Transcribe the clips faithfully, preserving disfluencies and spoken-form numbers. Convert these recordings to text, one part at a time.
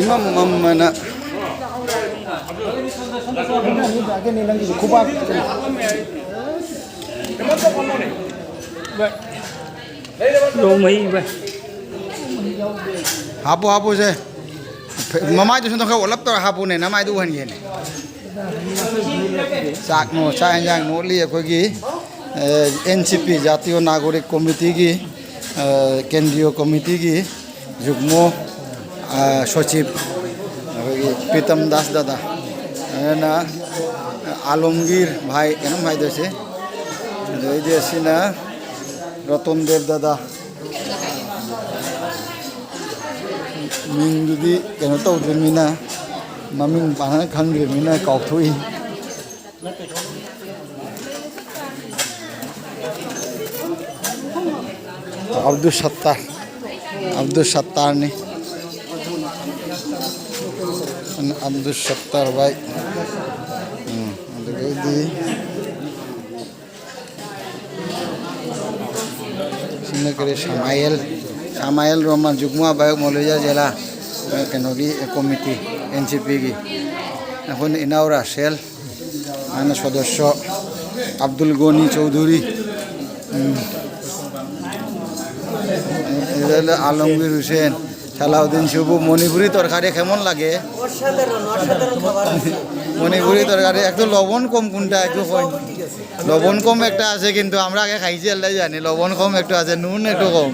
ꯏꯃꯝ ꯃꯝꯃꯅ꯫ ꯅꯣꯡꯃꯩ ꯚꯥꯏ꯫ ꯍꯥꯞꯄꯨ, ꯍꯥꯞꯄꯨꯁꯦ꯫ ꯃꯃꯥꯏꯗꯨꯁꯨ ꯈꯔ ꯑꯣꯠꯂꯞ ꯇꯧꯔ ꯍꯥꯞꯄꯨꯅꯦ, ꯅꯃꯥꯏꯗꯨ ꯎꯍꯟꯒꯦꯅꯦ꯫ ꯆꯥꯛ ꯅꯣ-, ꯆꯥꯛ ꯌꯦꯟꯖꯥꯡ ꯅꯣꯠꯂꯤ ꯑꯩꯈꯣꯏꯒꯤ, ꯑꯦꯟ ꯁꯤ ꯄꯤ, ꯖꯥꯇꯤꯌꯣ ꯅꯥꯒꯣꯔꯤꯛ ꯀꯣꯃꯤꯇꯤꯒꯤ, ꯑ, ꯀꯦꯟꯗ꯭ꯔꯤꯌꯣ ꯀꯣꯃꯤꯇꯤꯒꯤ ꯖꯨꯒꯃꯣ, ꯑ, ꯁꯣꯆꯤꯞ, ꯑꯩꯈꯣꯏꯒꯤ ꯄ꯭ꯔꯤꯇꯝ ꯗꯥꯁ ꯗꯥꯗꯥ, ꯑꯗꯨꯅ ꯑꯥꯂꯣꯝꯒꯤꯔ ꯚꯥꯏ ꯀꯩꯅꯣꯝ ꯍꯥꯏꯗꯣꯏꯁꯦ, ꯑꯗꯩꯗꯤ ꯑꯁꯤꯅ ꯔꯇꯟ ꯗꯦꯕ ꯗꯥꯗꯥ, ꯃꯤꯡꯗꯨꯗꯤ ꯀꯩꯅꯣ ꯇꯧꯗ꯭ꯔꯤꯕꯅꯤꯅ, ꯃꯃꯤꯡ ꯄꯥꯟꯅ ꯈꯪꯗ꯭ꯔꯤꯕꯅꯤꯅ ꯀꯥꯎꯊꯣꯛꯏ꯫ ꯑꯕꯗꯨꯜ ꯁꯠꯇꯥꯔ, ꯑꯕꯗꯨꯜ ꯁꯠꯇꯥꯔꯅꯤ꯫ ꯑꯕꯗꯨꯜ ꯁꯠꯇꯥꯔ ꯚꯥꯏ꯫ ꯎꯝ, ꯑꯗꯨꯗꯩꯗꯤ ꯁꯤꯅ ꯀꯔꯤ, ꯁꯃꯥꯏꯜ, ꯁꯃꯥꯏꯜ ꯔꯣꯃꯥꯟ, ꯖꯨꯒꯃꯥ ꯕꯥꯌꯣꯛ ꯃꯣꯂꯣꯏꯖꯥ ꯖꯦꯂꯥ, ꯑ, ꯀꯩꯅꯣꯒꯤ, ꯑ, ꯀꯣꯃꯤꯇꯤ, ꯑꯦꯟ ꯁꯤ ꯄꯤꯒꯤ꯫ ꯑꯩꯈꯣꯏꯅ ꯏꯅꯥꯎ ꯔꯥꯁꯦꯜ, ꯑꯩꯅ ꯁꯣꯗꯣꯁ꯭ꯌ, ꯑꯕꯗꯨꯜ ꯒꯣꯅꯤ ꯆꯧꯙꯨꯔꯤ, ꯎꯝ, ꯑꯗꯨꯗ ꯑꯥꯂꯝꯒꯤꯔ ꯍꯨꯁꯦꯟ, সালাউদ্দিন শুভ। মণিপুরি তরকারি কেমন লাগে? অসাধারণ, অসাধারণ খাবার আছে। মণিপুরি তরকারি একটু লবণ কম কোনটা, একটু কম। লবণ কম একটা আছে, কিন্তু আমরা আগে খাইছি, আল্লাহ জানে, লবণ কম একটু আছে, নুন একটু কম।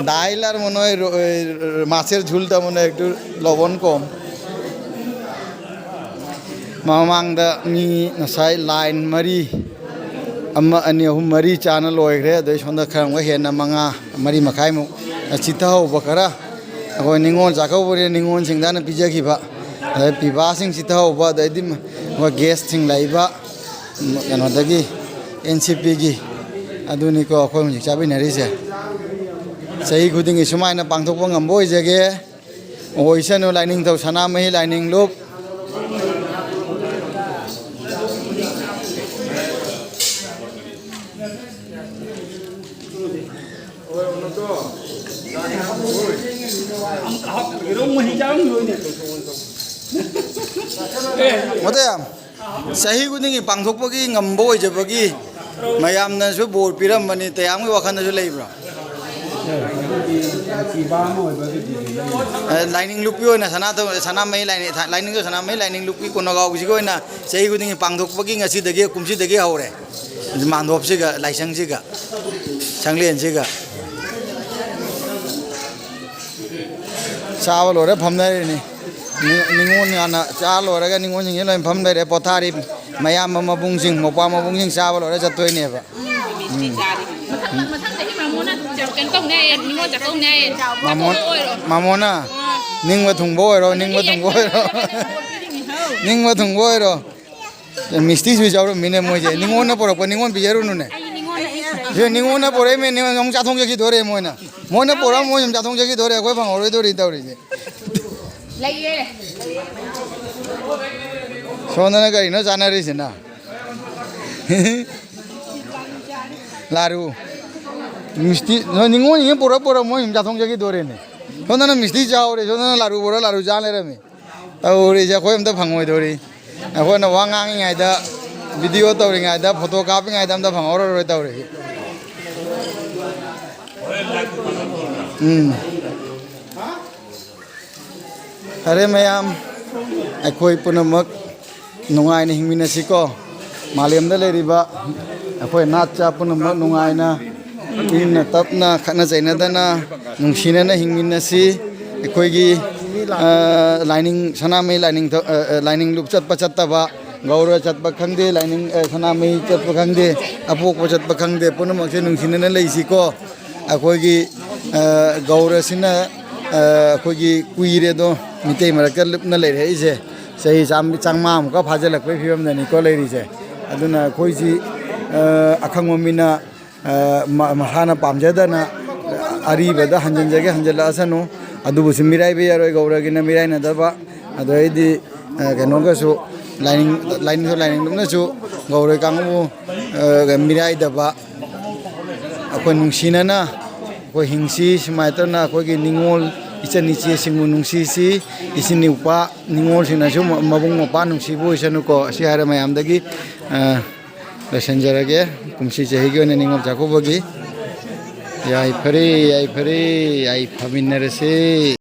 ডাইল আর মনে হয় র-, ওই মাছের ঝুলটা মনে হয় একটু লবণ কম। ꯃꯃꯥꯡꯗ ꯃꯤ ꯉꯁꯥꯏ ꯂꯥꯏꯟ ꯃꯔꯤ, ꯑꯃ, ꯑꯅꯤ, ꯑꯍꯨꯝ, ꯃꯔꯤ ꯆꯥꯅ ꯂꯣꯏꯈ꯭ꯔꯦ꯫ ꯑꯗꯩ ꯁꯣꯝꯗ ꯈꯔ ꯑꯃꯒ ꯍꯦꯟꯅ, ꯃꯉꯥ, ꯃꯔꯤ ꯃꯈꯥꯏꯃꯨꯛ ꯆꯤꯊꯍꯧꯕ ꯈꯔ꯫ ꯑꯩꯈꯣꯏ ꯅꯤꯉꯣꯜ ꯆꯥꯛꯀꯧꯕꯅꯤꯅ ꯅꯤꯉꯣꯜꯁꯤꯡꯗ ꯍꯥꯟꯅ ꯄꯤꯖꯈꯤꯕ, ꯑꯗꯩ ꯄꯤꯕꯥꯁꯤꯡ ꯆꯤꯊꯍꯧꯕ, ꯑꯗꯩꯗꯤ ꯃꯣꯏ ꯒꯦꯁꯁꯤꯡ ꯂꯥꯛꯏꯕ, ꯀꯩꯅꯣꯗꯒꯤ, ꯑꯦꯟ ꯁꯤ ꯄꯤꯒꯤ꯫ ꯑꯗꯨꯅꯤꯀꯣ ꯑꯩꯈꯣꯏ ꯍꯧꯖꯤꯛ ꯆꯥꯃꯤꯟꯅꯔꯤꯁꯦ꯫ ꯆꯍꯤ ꯈꯨꯗꯤꯡꯒꯤ ꯁꯨꯃꯥꯏꯅ ꯄꯥꯡꯊꯣꯛꯄ ꯉꯝꯕ ꯑꯣꯏꯖꯒꯦ꯫ ꯑꯣꯏꯁꯅꯨ ꯂꯥꯏꯅꯤꯡꯊꯧ ꯁꯅꯥꯃꯍꯤ ꯂꯥꯏꯅꯤꯡꯂꯨꯞ꯫ ꯃꯗꯨ ꯌꯥꯝ ꯆꯍꯤ ꯈꯨꯗꯤꯡꯒꯤ ꯄꯥꯡꯊꯣꯛꯄꯒꯤ ꯉꯝꯕ ꯑꯣꯏꯖꯕꯒꯤ ꯃꯌꯥꯝꯅꯁꯨ ꯕꯣꯔ ꯄꯤꯔꯝꯕꯅꯤ, ꯇꯌꯥꯝꯒꯤ ꯋꯥꯈꯜꯗꯁꯨ ꯂꯩꯕ꯭ꯔꯥ? ꯑꯦ, ꯂꯥꯏꯅꯤꯡ ꯂꯨꯞꯄꯤ ꯑꯣꯏꯅ ꯁꯅꯥ-, ꯁꯅꯥꯃꯍꯤ ꯂꯥꯏꯅꯤꯡ, ꯂꯥꯏꯅꯤꯡꯗꯣ ꯁꯅꯥꯃꯍꯤ ꯂꯥꯏꯅꯤꯡ ꯂꯨꯞꯄꯤ ꯀꯣꯅꯒꯥꯎꯁꯤꯒꯤ ꯑꯣꯏꯅ ꯆꯍꯤ ꯈꯨꯗꯤꯡꯒꯤ ꯄꯥꯡꯊꯣꯛꯄꯒꯤ ꯉꯁꯤꯗꯒꯤ, ꯀꯨꯝꯁꯤꯗꯒꯤ ꯍꯧꯔꯦ꯫ ꯃꯥꯟꯗꯣꯞꯁꯤꯒ, ꯂꯥꯏꯁꯪꯁꯤꯒ, ꯁꯪꯂꯦꯟꯁꯤꯒ꯫ ꯆꯥꯕ ꯂꯣꯏꯔ ꯐꯝꯅꯔꯤꯅꯤ꯫ ꯅꯤ-, ꯅꯤꯉꯣꯜ ꯍꯥꯟꯅ ꯆꯥ ꯂꯣꯏꯔꯒ ꯅꯤꯉꯣꯜꯁꯤꯡꯁꯦ ꯂꯣꯏ ꯐꯝ ꯂꯩꯔꯦ, ꯄꯣꯊꯥꯔꯤ꯫ ꯃꯌꯥꯝꯕ ꯃꯕꯨꯡꯁꯤꯡ, ꯃꯧꯄ꯭ꯋꯥ ꯃꯕꯨꯡꯁꯤꯡ ꯆꯥꯕ ꯂꯣꯏꯔ ꯆꯠꯇꯣꯏꯅꯦꯕ꯫ ꯃꯊꯪ, ꯃꯊꯪ ꯆꯍꯤ ꯃꯥꯃꯣꯅ ꯀꯩꯅꯣ ꯇꯧꯅꯤ ꯍꯥꯏꯌꯦ, ꯅꯤꯉꯣꯜ ꯆꯥꯛꯀꯧꯅꯤ ꯍꯥꯏꯌꯦ꯫ ꯃꯥꯃꯣ-, ꯑꯣꯏꯔꯣ꯫ ꯃꯥꯃꯣꯅ ꯅꯤꯡꯕ ꯊꯨꯡꯕ ꯑꯣꯏꯔꯣ, ꯅꯤꯡꯕ ꯊꯨꯡꯕ ꯑꯣꯏꯔꯣ꯫ ꯅꯤꯡꯕ ꯊꯨꯡꯕ ꯑꯣꯏꯔꯣ꯫ ꯑꯦ, ꯃꯤꯁꯇꯤꯁꯨ ꯌꯥꯎꯔꯝꯃꯤꯅꯦ ꯃꯣꯏꯁꯦ꯫ ꯅꯤꯉꯣꯟꯅ ꯄꯨꯔꯛꯄ, ꯅꯤꯉꯣꯟ ꯄꯤꯖꯔꯨꯅꯨꯅꯦ꯫ ꯑꯩ ꯅꯤꯉꯣꯟꯗ ꯑꯩ ꯄꯨꯔꯛꯑꯦ꯫ ꯁꯦ, ꯅꯤꯉꯣꯟꯅ ꯄꯨꯔꯛꯏꯃꯦ, ꯅꯤꯉꯣꯟ ꯑꯃꯨꯛ ꯆꯥꯊꯣꯛ ꯆꯠꯈꯤꯗꯣꯔꯦ ꯃꯣꯏꯅ꯫ ꯃꯣꯏꯅ ꯄꯨꯔꯛꯑ ꯃꯣꯏ ꯑꯃꯨꯛ ꯆꯥꯊꯣꯛ ꯆꯠꯈꯤꯗꯣꯔꯦ, ꯑꯩꯈꯣꯏ ꯐꯪꯍꯧꯔꯣꯏꯗꯣꯔꯤ ꯇꯧꯔꯤꯁꯦ꯫ ꯂꯩꯌꯦ꯫ ꯁꯣꯝꯗꯅ ꯀꯔꯤꯅꯣ ꯆꯥꯅꯔꯤꯁꯤꯅ? ꯂꯥꯔꯨ꯫ ꯃꯤꯁꯇꯤ, ꯅꯣꯏ ꯅꯤꯉꯣꯜꯁꯤꯡꯅ ꯄꯨꯔꯛ ꯄꯨꯔꯛ ꯃꯣꯏ ꯑꯃꯨꯛ ꯆꯥꯊꯣꯛ ꯆꯠꯈꯤꯗꯣꯔꯦꯅꯦ꯫ ꯁꯣꯝꯗꯅ ꯃꯤꯁꯇꯤ ꯆꯥꯍꯧꯔꯦ, ꯁꯣꯝꯗꯅ ꯂꯥꯔꯨ ꯄꯨꯔꯛ ꯂꯥꯔꯨ ꯆꯥ ꯂꯩꯔꯝꯃꯤ꯫ ꯇꯧꯔꯤꯁꯦ ꯑꯩꯈꯣꯏ ꯑꯝꯇ ꯐꯪꯉꯣꯏꯗꯧꯔꯤ꯫ ꯑꯩꯈꯣꯏꯅ ꯋꯥ ꯉꯥꯡꯉꯤꯉꯩꯗ, ꯚꯤꯗꯤꯑꯣ ꯇꯧꯔꯤꯉꯩꯗ, ꯐꯣꯇꯣ ꯀꯥꯞꯄꯤꯉꯩꯗ ꯑꯝꯇ ꯐꯪꯍꯧꯔꯔꯣꯏ ꯇꯧꯔꯤꯁꯦ꯫ ꯎꯝ꯫ ꯐꯔꯦ ꯃꯌꯥꯝ, ꯑꯩꯈꯣꯏ ꯄꯨꯝꯅꯃꯛ ꯅꯨꯡꯉꯥꯏꯅ ꯍꯤꯡꯃꯤꯟꯅꯁꯤꯀꯣ꯫ ꯃꯥꯂꯦꯝꯗ ꯂꯩꯔꯤꯕ ꯑꯩꯈꯣꯏ ꯅꯥꯠ ꯆꯥ ꯄꯨꯝꯅꯃꯛ ꯅꯨꯡꯉꯥꯏꯅ, ꯏꯪꯅ ꯇꯞꯅ, ꯈꯠꯅ ꯆꯩꯅꯗꯅ, ꯅꯨꯡꯁꯤꯅꯅ ꯍꯤꯡꯃꯤꯟꯅꯁꯤ꯫ ꯑꯩꯈꯣꯏꯒꯤ, ꯑ, ꯂꯥꯏꯅꯤꯡ, ꯁꯅꯥꯃꯍꯤ ꯂꯥꯏꯅꯤꯡꯊꯧ-, ꯑ, ꯑ, ꯂꯥꯏꯅꯤꯡ ꯂꯨꯞ ꯆꯠꯄ ꯆꯠꯇꯕ, ꯒꯧꯔ ꯆꯠꯄ ꯈꯪꯗꯦ, ꯂꯥꯏꯅꯤꯡ, ꯑ, ꯁꯅꯥꯃꯍꯤ ꯆꯠꯄ ꯈꯪꯗꯦ, ꯑꯄꯣꯛꯄ ꯆꯠꯄ ꯈꯪꯗꯦ, ꯄꯨꯝꯅꯃꯛꯁꯦ ꯅꯨꯡꯁꯤꯅꯅ ꯂꯩꯁꯤꯀꯣ꯫ ꯑꯩꯈꯣꯏꯒꯤ, ꯑ, ꯒꯧꯔꯁꯤꯅ, ꯑ, ꯑꯩꯈꯣꯏꯒꯤ ꯀꯨꯏꯔꯦꯗꯣ, ꯃꯤꯇꯩ ꯃꯔꯛꯇ ꯂꯨꯞꯅ ꯂꯩꯔꯛꯏꯁꯦ꯫ ꯆꯍꯤ ꯆꯥꯝ-, ꯆꯥꯝꯃꯉꯥꯃꯨꯛꯀ ꯐꯥꯖꯤꯜꯂꯛꯄꯒꯤ ꯐꯤꯕꯝꯗꯅꯤꯀꯣ ꯂꯩꯔꯤꯁꯦ꯫ ꯑꯗꯨꯅ ꯑꯩꯈꯣꯏꯁꯤ, ꯑ, ꯑꯈꯪꯕ ꯃꯤꯅ, ꯑ, ꯃ-, ꯃꯁꯥꯅ ꯄꯥꯝꯖꯗꯅ ꯑꯔꯤꯕꯗ ꯍꯟꯖꯤꯟꯖꯒꯦ ꯍꯟꯖꯤꯜꯂꯛꯑꯁꯅꯨ꯫ ꯑꯗꯨꯕꯨꯁꯨ ꯃꯤꯔꯥꯏꯕ ꯌꯥꯔꯣꯏ, ꯒꯧꯔꯒꯤꯅ ꯃꯤꯔꯥꯏꯅꯗꯕ꯫ ꯑꯗꯩꯗꯤ, ꯑ, ꯀꯩꯅꯣꯒꯁꯨ, ꯂꯥꯏꯅꯤꯡ, ꯂꯥꯏꯅꯤꯡ, ꯂꯥꯏꯅꯤꯡ ꯂꯨꯞꯅꯁꯨ ꯒꯧꯔ ꯀꯥꯡꯕꯨ, ꯑ, ꯃꯤꯔꯥꯏꯗꯕ, ꯑꯩꯈꯣꯏ ꯅꯨꯡꯁꯤꯅꯅ ꯑꯩꯈꯣꯏ ꯍꯤꯡꯁꯤ, ꯁꯨꯃꯥꯏꯅ ꯇꯧꯅ ꯑꯩꯈꯣꯏꯒꯤ ꯅꯤꯉꯣꯜ ꯏꯆꯟ ꯏꯆꯦꯁꯤꯡꯕꯨ ꯅꯨꯡꯁꯤꯁꯤ, ꯏꯆꯤꯟ ꯏꯎꯄꯥ ꯅꯤꯉꯣꯜꯁꯤꯡꯅꯁꯨ ꯃ-, ꯃꯕꯨꯡ ꯃꯧꯄ꯭ꯋꯥ ꯅꯨꯡꯁꯤꯕ ꯑꯣꯏꯁꯅꯨꯀꯣ꯫ ꯑꯁꯤ ꯍꯥꯏꯔ ꯃꯌꯥꯝꯗꯒꯤ, ꯑ, ꯂꯣꯏꯁꯤꯟꯖꯔꯒꯦ ꯀꯨꯝꯁꯤ ꯆꯍꯤꯒꯤ ꯑꯣꯏꯅ ꯅꯤꯉꯣꯜ ꯆꯥꯛꯀꯧꯕꯒꯤ꯫ ꯌꯥꯏꯐꯔꯦ, ꯌꯥꯏꯐꯔꯦ, ꯌꯥꯏꯐꯃꯤꯟꯅꯔꯁꯦ꯫